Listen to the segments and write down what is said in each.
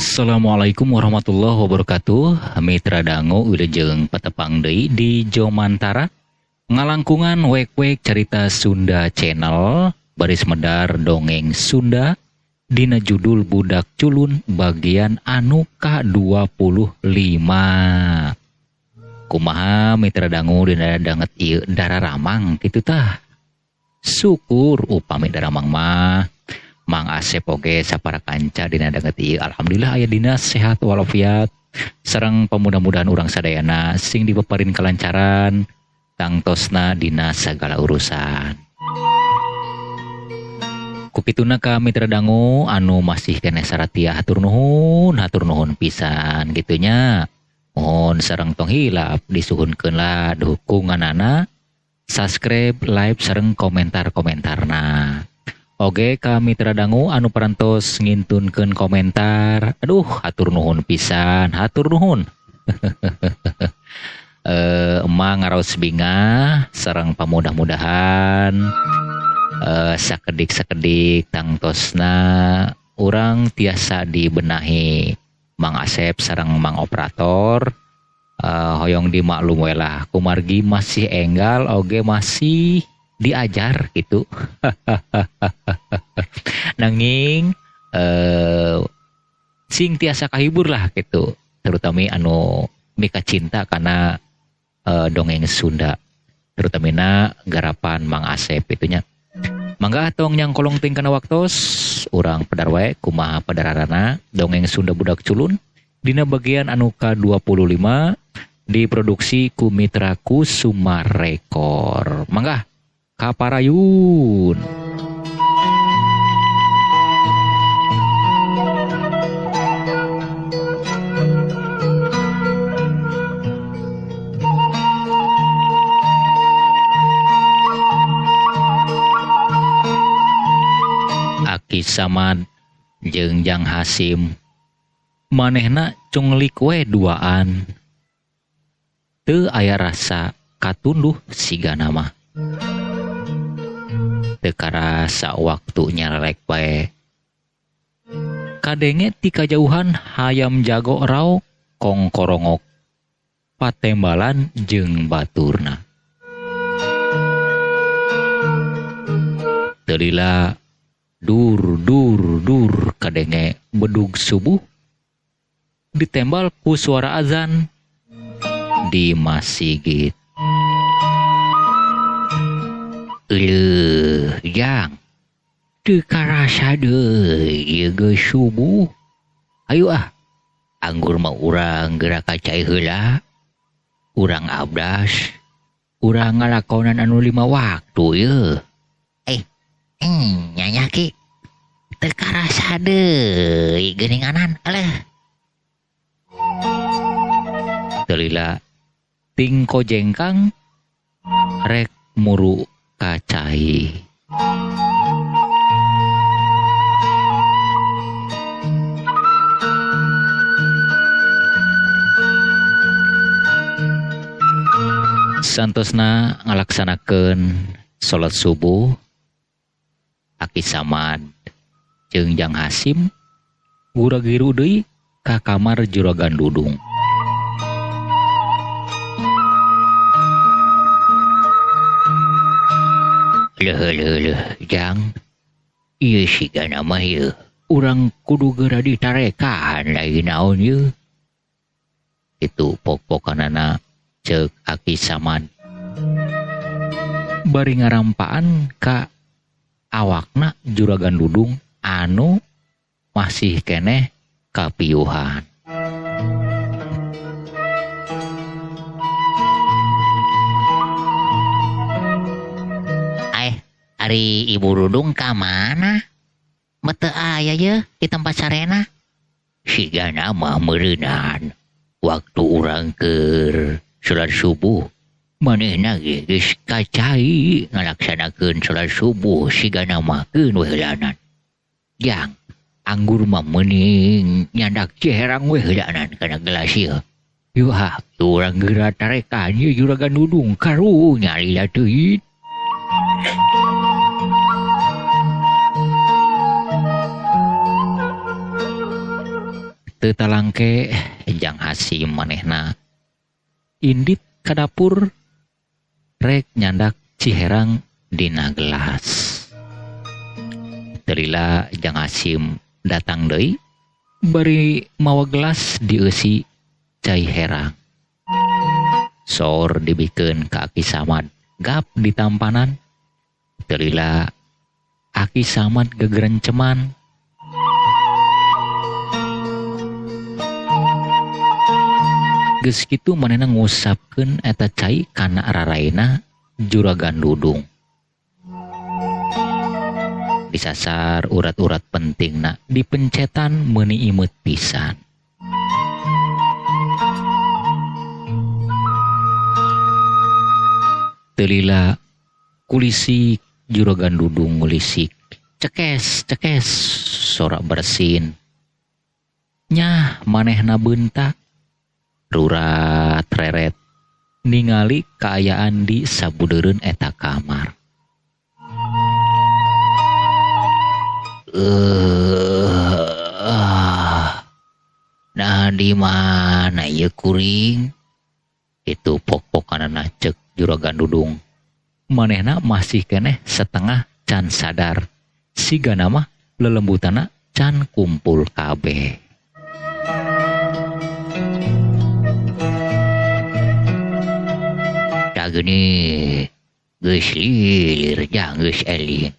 Assalamualaikum warahmatullahi wabarakatuh. Mitra dangu wilujeng patepang deui di Jomantara ngalangkungan wek-wek carita Sunda Channel baris medar dongeng Sunda dina judul Budak Culun bagian anu ka-25. Kumaha mitra dangu dina danget ieu dararamang kitu tah. Syukur upami daramang mah Mang Asep oge sapara kanca dina danget ieu alhamdulillah aya dina sehat walafiat sareng pamudah-mudahan urang sadayana sing dipaparin kelancaran tangtosna dina sagala urusan. Kukituna ka mitra dangu anu masih keneh saratia hatur nuhun pisan gitunya. Mohon sareng tong hilap disuhunkeun lah dukunganana, subscribe, like sareng komentar-komentarna. Oge ka mitra dangu anu parantos ngintunkeun komentar. Aduh, hatur nuhun pisan, hatur nuhun. Emang ngaraos bingah sareng pamudah-mudahan sakedik-sakedik tangtosna urang tiasa dibenahi. Mang Asep sareng Mang Operator hoyong dimaklum we lah kumargi masih enggal oge masih diajar gitu. Nanging sing tiasa kahibur lah gitu, terutama anu mika cinta karena dongeng Sunda, terutamina garapan Mang Asep itunya. Mangga tong nyangkolong ting kana waktos urang pedar wae kumaha padararana dongeng Sunda Budak Culun dina bagian anu ka-25 diproduksi ku Mitra Kusuma Rekor. Mangga kaparayun. Aki Samad jeung Jang Hasim manehna cunglik we duaan teu aya rasa katunduh sigana mah. Teu karasa waktu nyarelek bae. Kadenge ti kajauhan hayam jago rao kongkorongok patembalan jeung baturna. Teu lila dur dur dur kadenge bedug subuh ditembal ku suara azan di masjid. Leuh jang teu karasa deui ieu geus subuh. Ayo ah, anggur mah urang geura ka cai heula. Urang abdas, urang ngalakonan anu 5 waktu yeuh. Nyanya ki teu karasa deui geuninganan aleuh. Teu lila tingko jengkang rek muru ka cai. Santosna ngalaksanakeun salat subuh, Aki Samad jeung Jang Hasim gura-giru deui ka kamar Juragan Dudung. Leuh leuh leuh Jang, ieu sigana mah ieu urang kudu geura ditarekan lain naon ieu. Itu pok-pokanana ceuk Aki Samad. Bari ngarampaan ka awakna Juragan Dudung anu masih keneh kapiuhan. Ari Ibu Dudung ka mana? Mete aya ye di tempat sarena. Sigana mah meureunan waktu urang keur salat subuh manehna ge geus kacai ngalaksanakeun salat subuh sigana mah keun we heulanan. Jang, anggur mah meuning nyandak ciherang we heulanan kana gelas ieu. Yuh, urang geura tarekan ieu Juragan Dudung karunya lila teuing. Teu talangke Jang Hasim manehna indit ka dapur rek nyandak ciherang dina gelas. Teu lila Jang Hasim datang deui bari mawa gelas dieusi cai herang. Sor dibikeun ka Aki Samad gap ditampanan. Teu lila Aki Samad gegerenceman. Geus kitu manehna ngusapkeun eta cai kana raraina Juragan Dudung. Disasar urat-urat pentingna dipencetan meuni imeut pisan. Teu lila kulisik Juragan Dudung ngulisik. Cekes cekes sorak bersin. Nyah manehna beunta. Rurat reret ningali kaayaan di sabudeureun eta kamar. Nah di mana ieu kuring? Itu pok-pokanana ceuk Juragan Dudung. Manehna masih keneh setengah can sadar. Sigana mah lelembutana can kumpul kabeh. Gini geus lilir jang geus eling.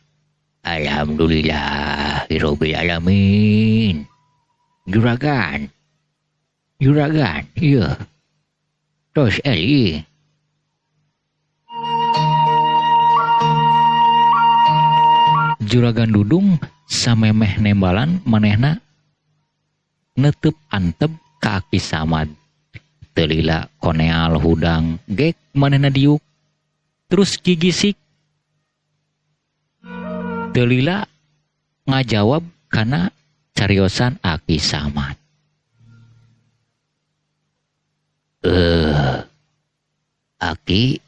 Alhamdulillahirabbil alamin. Juragan. Juragan, ieu. Tos eling. Juragan Dudung samemeh nembalan manehna netep antep ka Aki Samad. Teu lila koneal hudang gek manehna diuk terus gigisik. Teu lila ngajawab kana cariosan Aki Samad. Aki,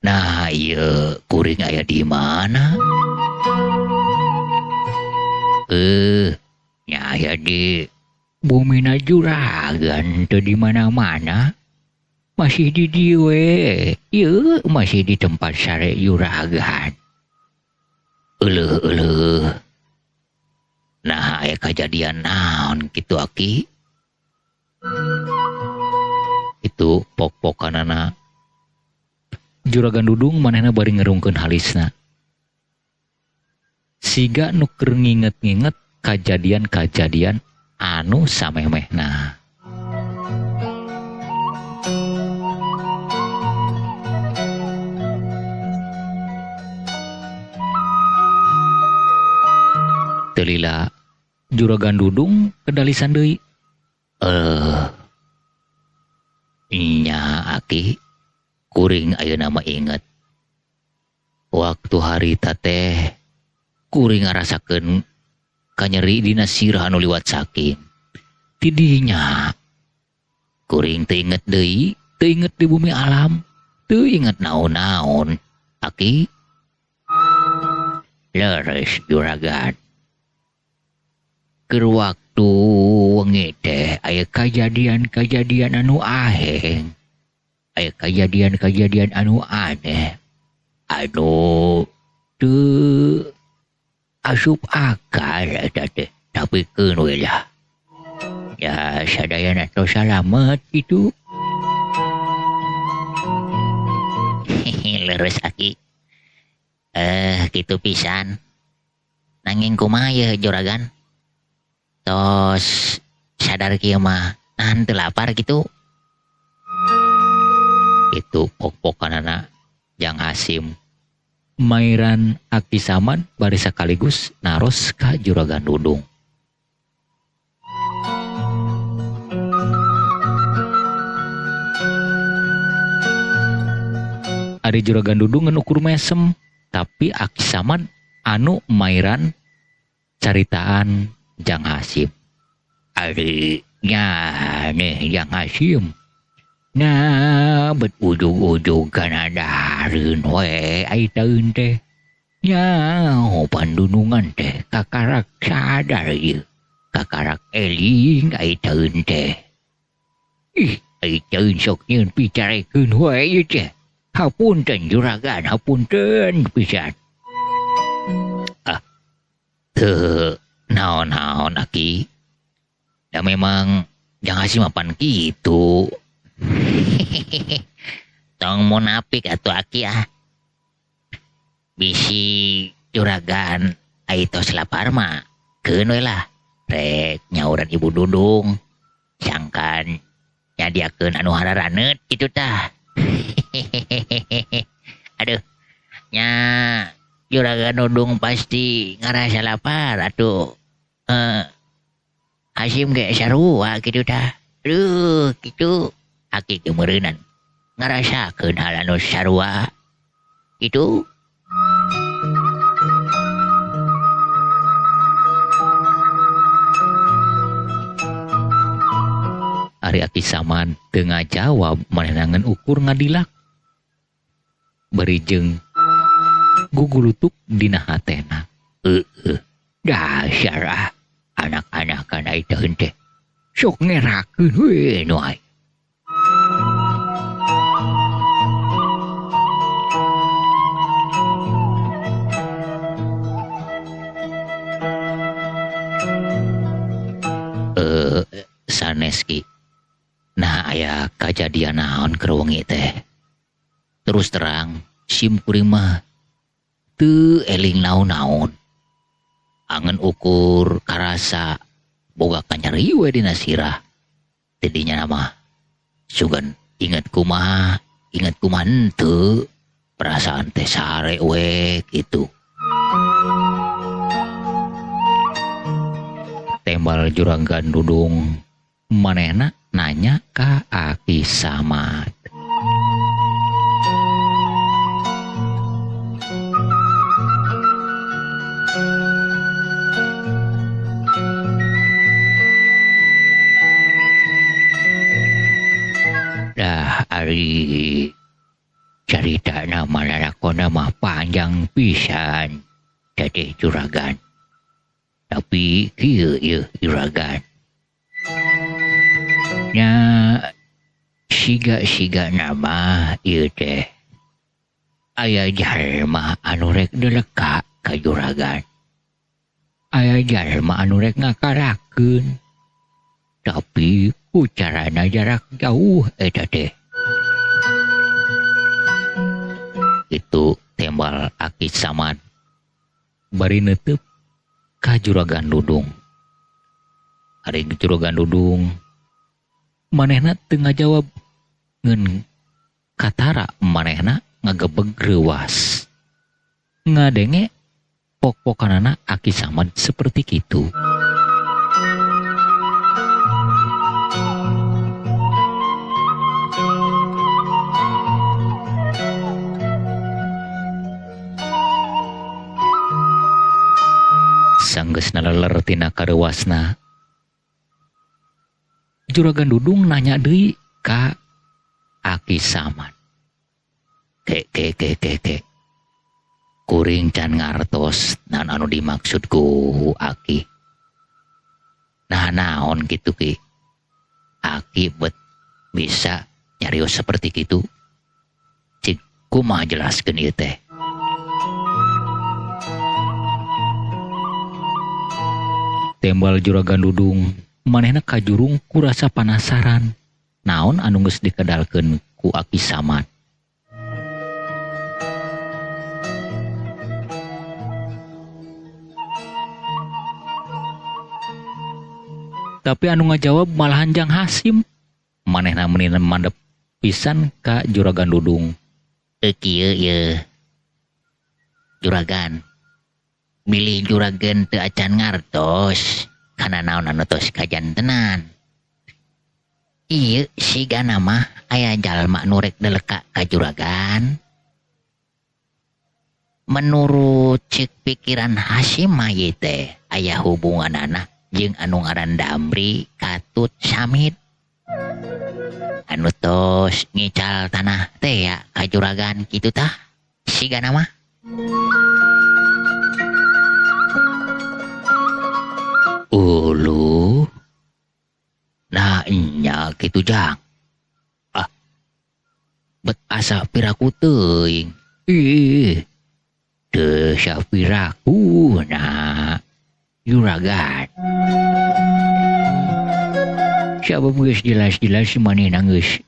nah ieu kuring aya di mana? Nya aya di bumina juragan teu di mana-mana. Masih di dieu we. Ieu masih di tempat sare juragan. Euleuh euleuh. Nah aya kajadian naon kitu Aki? Itu pok-pokanana. Juragan Dudung manehna bari ngerungkeun halisna. Siga nu keur nginget-nginget kajadian-kajadian anu samemehna. Teu lila Juragan Dudung kedalisan deui. Nya Aki, kuring ayeuna mah inget. Waktu harita teh kuring ngarasakeun kanyeri dina sirah anu liwat saking. Tidinya kuring teu inget deui, teu inget di bumi alam, teu inget naon-naon. Aki, leres juragan. Keur waktu wengi teh aya kajadian-kajadian anu aheng, aya kajadian-kajadian anu aneh, anu teu asup akal eta teh, tapi keun we lah. Ya sadayana tos salamet kitu. Leres Aki. Kitu pisan. Nanging kumaha ye juragan? Tos sadar kieu mah nahan teu lapar kitu. Itu pok-pokanana Jang Hasim. Mairan Aki Samad bari sekaligus naros ka Juragan Dudung. Ari Juragan Dudung ngan ukur mesem, tapi Aki Samad anu mairan caritaan Jang Hasim. Ari nya nih Jang Hasim. Nah, bet ujung-ujung kana dareun we ai taeun teh. Nya pandunungan teh kakarak sadar ieu. Kakarak eling ai taeun teh. Ih, ai taeun sok nyeun picarekeun wae ieu teh. Hapunten juragan, hapunten pisan. Ah, teu naon-naon aki. Da memang Jang Hasim mapan kitu. Tong munafik atuh aki ah. Bisi juragan ai tos lapar mah keun we lah. Rek nyauran Ibu Dudung. Sangkan nyadiakeun anu hararaneut kitu tah. Aduh, nya juragan Dudung pasti ngarasa lapar atuh. Hasim ge sarua kitu tah. Aduh, kitu aki ge meureunan ngarasakeun hal anu sarua. Kitu. Ari Aki Samad teu ngajawab manehna ngan ukur ngadilak. Bari jeung gugulutuk dina hatena. Heueuh, dasar ah anak-anak kana itu teh. Sok ngerakeun we nu ai. Sanes ki. Nah aya kajadian naon keur wengi teh. Terus terang sim kuring mah teu eling naon-naon. Angen ukur karasa boga kanyeri we dina sirah. Tidinya mah sugan inget kumaha henteu, perasaan teh sare we kitu. Tembal juragan Dudung manehna nanya ka Aki Samad. Dah ari carita nama lalakona mah panjang pisan teteh juragan. Tapi kieu ieu juragan. Nya siga-siga nama ieu teh aya jalma anu rek deleka ka juragan. Aya jalma anu rek ngakarakeun. Tapi ku carana jarak jauh eta teh. Itu tembal Aki Samad bari neuteub ka juragan Dudung. Ari juragan Dudung manehna teu ngajawab ngeun katara manehna ngagebeg reuwas. Ngadenge pok-pokanana Aki Samad seperti kitu. Sanggeus naleler tina kareuwasna, juragan Dudung nanya deui ka Aki Samad. Ke ke ke ke ke. Kuring can ngartos naon anu dimaksud ku Aki. Nah naon kitu ki. Aki bet bisa nyarios seperti kitu. Cik kumaha jelaskeun ieu teh. Tembal juragan Dudung manehna kajurung ku rasa panasaran naon anu geus dikedalkeun ku Aki Samad. Tapi anu ngajawab malahan Jang Hasim. Manehna meuni mandep pisan ka juragan Dudung. Kieu ieu juragan. Bilih juragan teu acan ngartos kana naon anu tos kajantenan. Ieu sigana mah aya jalma nu rek deleka ka juragan. Menurut cek pikiran Hasim mah ieu teh aya hubunganana jeung anu ngaran Damri Katut Samit. Anu tos ngical tanah teh ya ka juragan kitu tah sigana mah. Ulu Nya kitu jang. Ah. Bet asa piraku teuing. Ih. Teu sapiraku na juragan. Sabab geus jelas-jelas manehna geus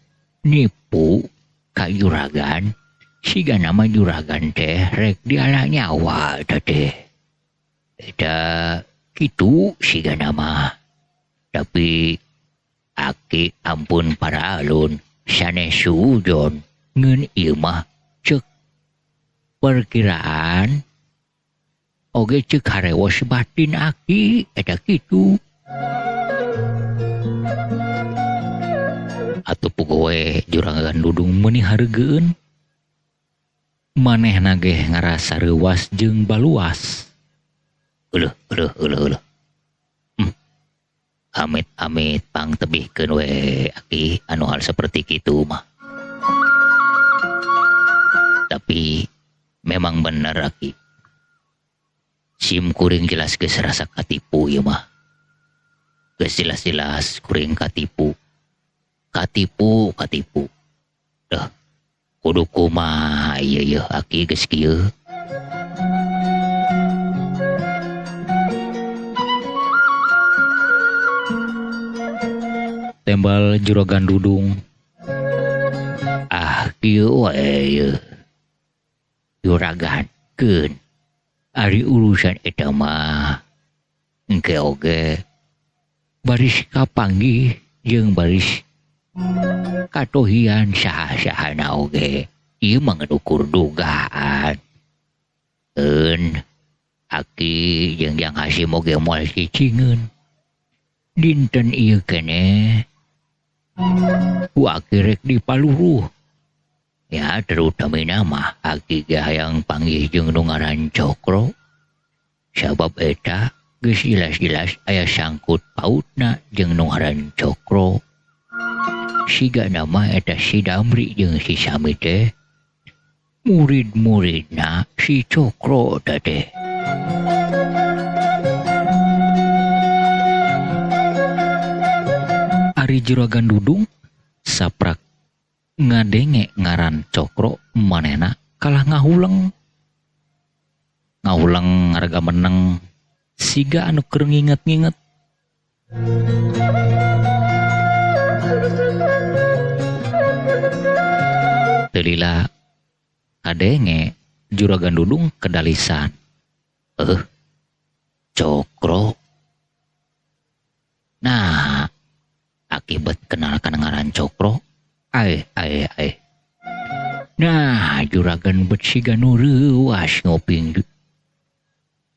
nipu ka juragan, siga nama juragan teh rek diala nyawa teh. Eta kitu siga nama. Tapi aki ampun para alun sanes suudzon ngeun ieu mah ceuk perkiraan oge ceuk harewos batin aki eta kitu. Atuh pugowe juragan Dudung meuni hareugeun. Manehna ge ngarasa reuwas jeung baluas. Euleuh euleuh euleuh euleuh. Amit-amit pang tebihkeun we aki anu hal seperti kitu mah. Tapi memang bener aki. Sim kuring jelas geus rasa katipu ieu mah. Geus jelas-jelas kuring katipu. Katipu, katipu. Dah, kudu kumaha ieu yeuh aki geus kieu. Tembal juragan Dudung. Ah, kieu wae yeuh. Juragan keun. Ari urusan eta mah engke oge baris kapanggih jeung baris katohian saha-sahana oge ieu mah ngan ukur dugaan. Eun aki jeung Jang Hasim oge moal cicingeun. Dinten ieu keneh ku aki rek dipaluruh. Ya terutamina mah aki ge hayang panggih jeung nu ngaran Cokro. Sabab eta geus jelas-jelas aya sangkut pautna jeung nu ngaran Cokro. Siga nama eta si Damri jeung si Sami teh murid-muridna si Cokro teh. Ari juragan Dudung saprak ngadenge ngaran Cokro manehna kalah ngahuleng. Ngahuleng ngarga meneng siga anu keur nginget-nginget. Telila kadenge juragan Dudung kedalisan. Cokro. Nah, akibat kenal kana ngaran Cokro. Ae ae ae. Nah, juragan bet siga nu reuwas ngoping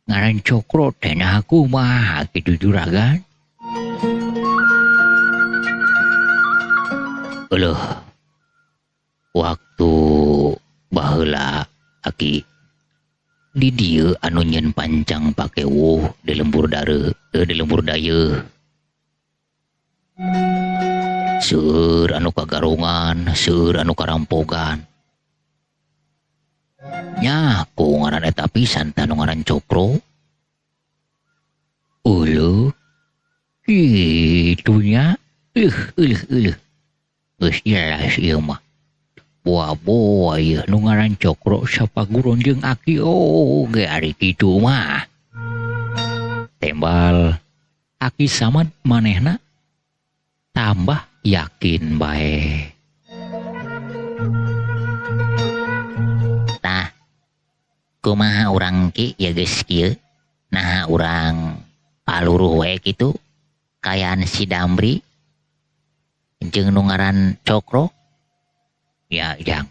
ngaran Cokro teh nah kumaha kitu juragan. Euleuh. Waktu baheula aki di dieu anu nyeun pancang pakewuh di lembur dare, di lembur dayeuh. Seueur anu kagarungan, seueur anu karampogan. Nya ku ngaran eta pisan tah nu ngaran Cokro. Euleuh. Kitu nya. Euleuh euleuh. Geus jelas ieu mah. Boa-boa ieu nu ngaran Cokro sapaguron jeung aki oge ari kitu mah. Tembal aki Samad manehna tambah yakin bae. Tah, kumaha urang ki ya geus kieu? Nah urang paluruh we kitu kayaan si Damri jeung nu ngaran Cokro. Ya jang,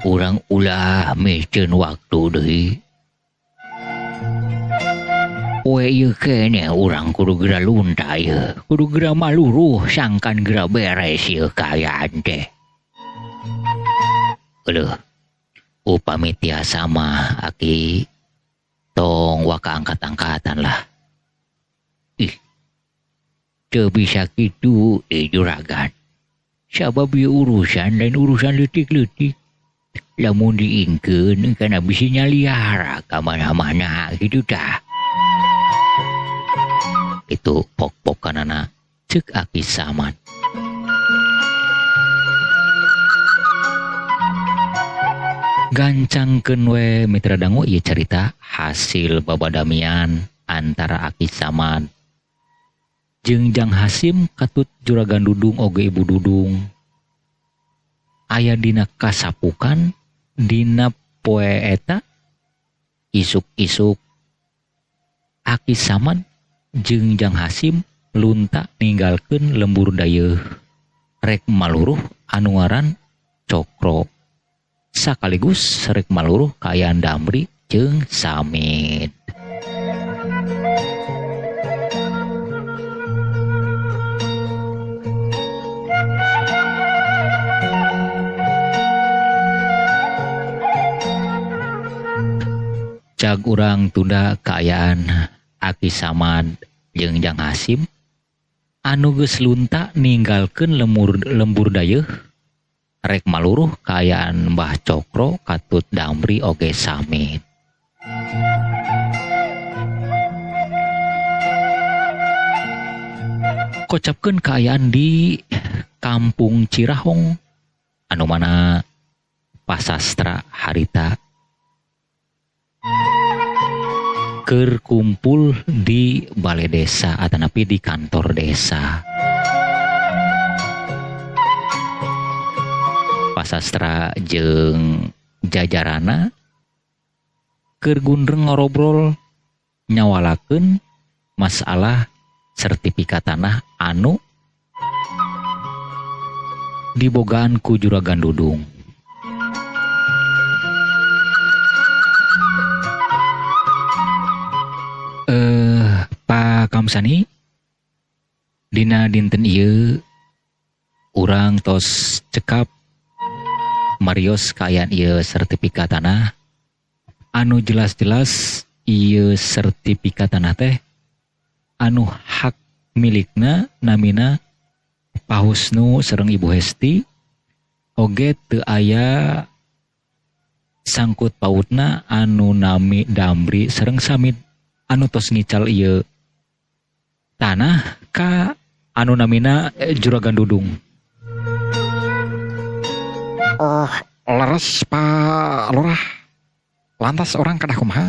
urang ulah miceun waktu deui. Poe ieu keneh urang kudu geura lunta ieu, kudu geura maluruh sangkan geura beres ieu kaayaan teh. Euleuh, upami tiasa mah aki tong waka angkat-angkatan lah. Ih, teu bisa kitu juragan. Sabab ieu urusan lain urusan leutik-leutik. Lamun diingkeun kana bisi nyaliara ka mana-mana kitu tah. Itu pok-pokanana Cek Aki Samad. Gancangkeun we mitra dangu ieu carita hasil babadamian antara Aki Samad jeung Jang Hasim katut Juragan Dudung oge Ibu Dudung. Aya dina kasapukan dina poe eta isuk-isuk Aki Samad jeung Jang Hasim lunta ninggalkeun lembur dayeuh rek maluruh anu ngaran Cokro sakaligus rek maluruh kaayaan Damri jeung Samid. Cag urang tunda kaayaan Aki Samad jeung Jang Hasim anu geus lunta ninggalkeun lembur dayeuh rek maluruh kaayaan Mbah Cokro katut Damri oge Samid. Kocapkeun kaayaan di Kampung Cirahong anu mana pasastra harita keur kumpul di balai desa atanapi di kantor desa. Pasastra jeung jajarana keur gundreng ngorobrol nyawalakeun masalah sertifikat tanah anu dibogaan ku Juragan Dudung. Pak Kamsani, dina dinten ieu urang tos cekap marios kaayaan ieu sertifikat tanah anu jelas-jelas ieu sertifikat tanah teh anu hak milikna namina Pak Husnu sareng Ibu Hesti oge teu aya sangkut pautna anu nami Damri sareng Samid anu tos ngical ieu tanah ka anu namina Juragan Dudung. Oh, leres Pak Lurah. Lantas orang kedah kumaha?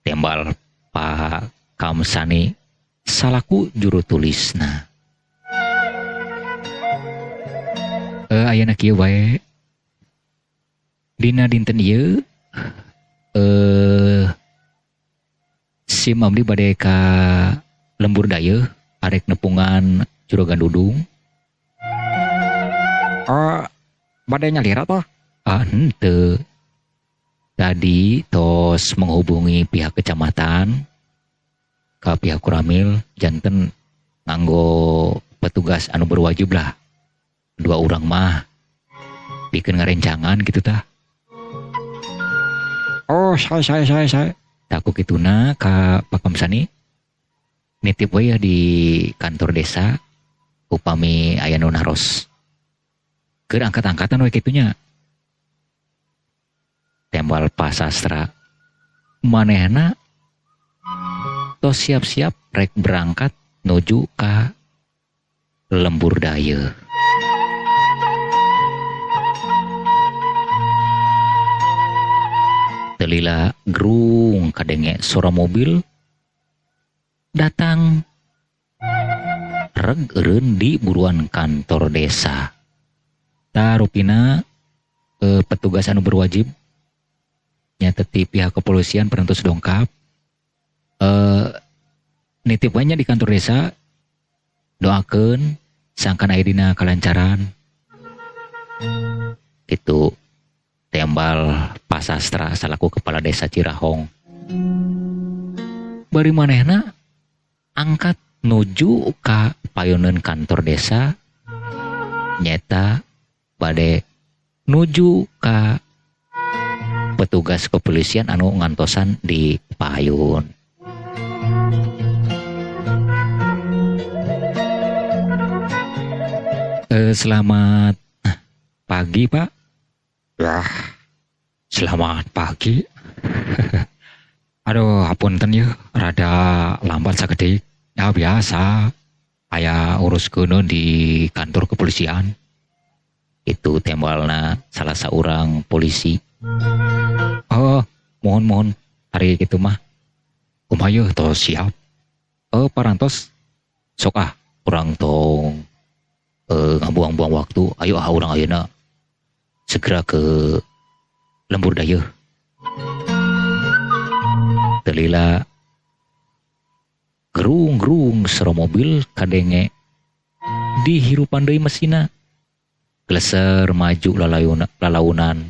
Tembal Pak Kamsani salaku juru tulisna. Ayeuna kieu wae. Dina dinten ieu sim abdi bade ka lembur dayeuh arek nepungan Juragan Dudung. Oh, bade nyalira toh? Ah, henteu. Tadi tos menghubungi pihak kecamatan ka pihak Kuramil janten nganggo petugas anu berwajib lah. Dua orang mah bikin ngarencangan gitu tah. Oh, saya. Taku kituna ka Pak Kamsani nitip we ya di kantor desa upami aya nu naros. Keur angkat-angkatan we kitunya. Tembal pasastra manehna tos siap-siap rek berangkat nuju ka lembur dayeuh. Telila gerung kadenge suara mobil datang reg eureun di buruan kantor desa. Ta rupina petugas anu berwajib nyata ti pihak kepolisian perantos dongkap nitip we nya di kantor desa, doakeun sangkan aya dina kalancaran. Kitu tembal pasastra salaku kepala desa Cirahong. Bari manehna angkat nuju ka payuneun kantor desa nyeta bade nuju ka petugas kepolisian anu ngantosan di payun. Selamat pagi Pak. Ya, selamat pagi. Aduh, hapunten ya, rada lambat sakedik. Ya biasa. Aya uruskeun di kantor kepolisian. Itu tembalna salah seorang polisi. Oh, mohon-mohon hari gitu mah. Kumaha yeuh tos siap. Oh, parantos sok ah urang tong ngabuang-buang waktu, ayo ah urang ayeuna segera ke lembur dayeuh. Telila gerung-gerung sero mobil kadenge dihirupan deui mesina. Gleser maju lalaunan.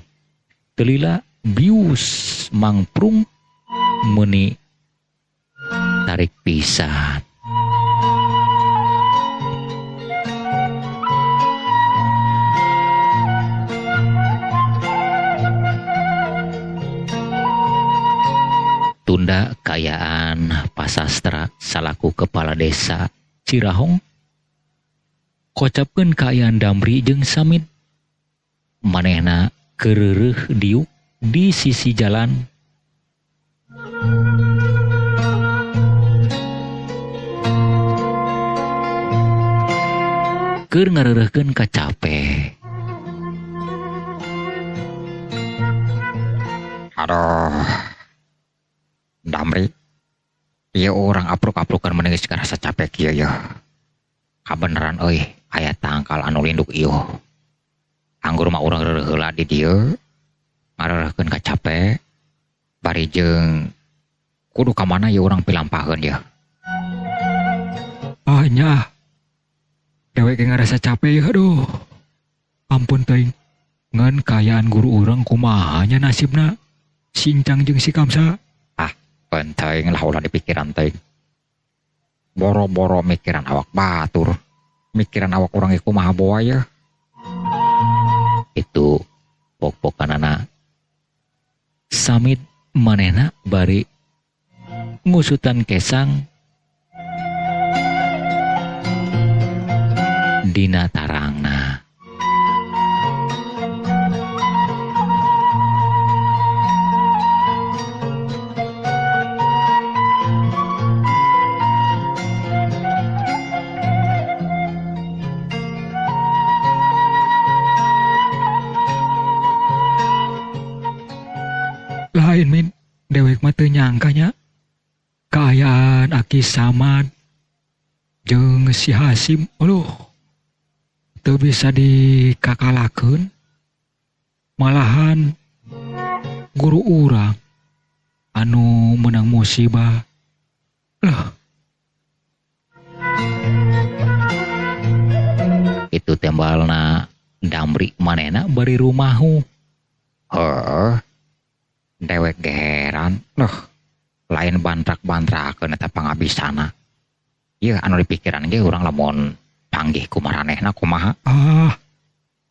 Telila bius mangprung meuni tarik pisan. Tunda kaayaan Pasastra salaku kepala desa Cirahong kocapkeun kaayaan Damri jeung Samid. Manehna kereureuh diuk di sisi jalan. Keur ngareureuhkeun kacape. Aduh. Damri, ieu urang apruk-aprukan meni geus karasa capek kieu yeuh. Kabeneran euy, aya tangkal anu linduk ieu. Anggur mah urang reureuh heula di dieu, ngareureureuhkeun kacape, bari jeung kudu ka mana ieu urang pilampaheun yeuh. Ah nya. Dewek ge ngarasa capek yeuh, aduh. Ampun teuing. Ngan kaayaan guru urang kumaha nya nasibna? Sincang jeung si Kamsa. Penting lah ulah dipikiran teuing. Boro-boro mikiran awak batur, mikiran awak urang ieu kumaha boa yeuh. Itu pok-pokanana. Samid manehna bari ngusutan kesang dina tarangna. Lain min, dewek mah teu nyangka nya. Kaayaan Aki Samad jeung si Hasim, aduh, teu bisa dikakalakeun. Malahan guru urang anu menang musibah. Lah, itu tembalna Damri manehna bari rumahu. Heuh. Dewek geheran, loh, lain bantrak-bantrakeun eta pangabisana. Ieu anu dipikiran ge urang lamun panggih ku maranehna kumaha? Ah,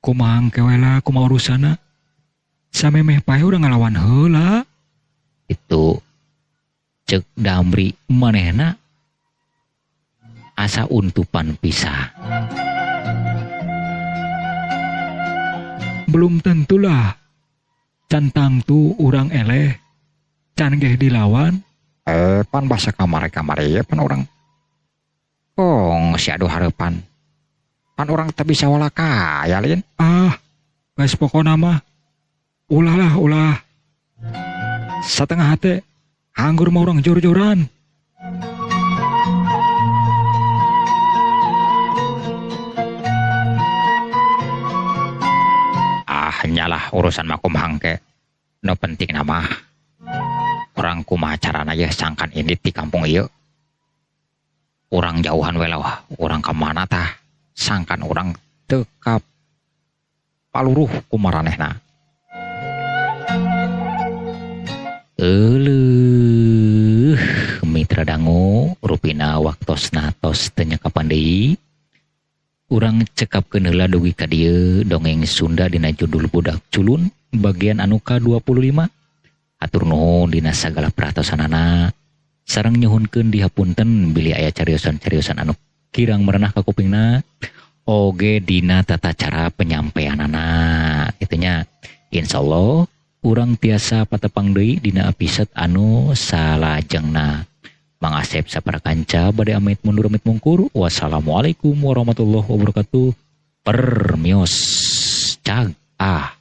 kumaha engke we lah, kumaha urusana? Samemeh pae urang ngalawan heula. Itu cek Damri manehna asa untupan pisah. Belum tentulah. Cantang tu urang eleh, can geh dilawan. Pan basa kamari-kamari ya pan urang. Oh, si aduh hareupan. Pan urang teu bisa walaka ya lin. Ah, geus pokona mah. Ulah lah, ulah. Satengah hate, anggur mah urang jor-joran. Nyalah urusan makum hangke. No penting nama. Urang kumaha carana yeuh sangkan indit di kampung ieu. Urang jauhan we lah, urang ka mana tah? Sangkan urang teu ka paluruh ku maranehna. Euleuh, mitra dangu rupina waktosna tos teu nyekapan deui. Urang cekapkeun heula dugi ka dieu dongeng Sunda dina judul Budak Culun bagian anu ka-25. Hatur nuhun dina sagala perhatosanana. Sareng nyuhunkeun dihapunten bilih aya cariosan-cariosan anu kirang merenah ka kupingna oge dina tata cara penyampaianana kitu nya. Insyaallah urang tiasa patepang deui dina episode anu salajengna. Mang Asep sapara kanca bade amit mundur amit mungkur. Wassalamualaikum warahmatullahi wabarakatuh. Permios cag ah.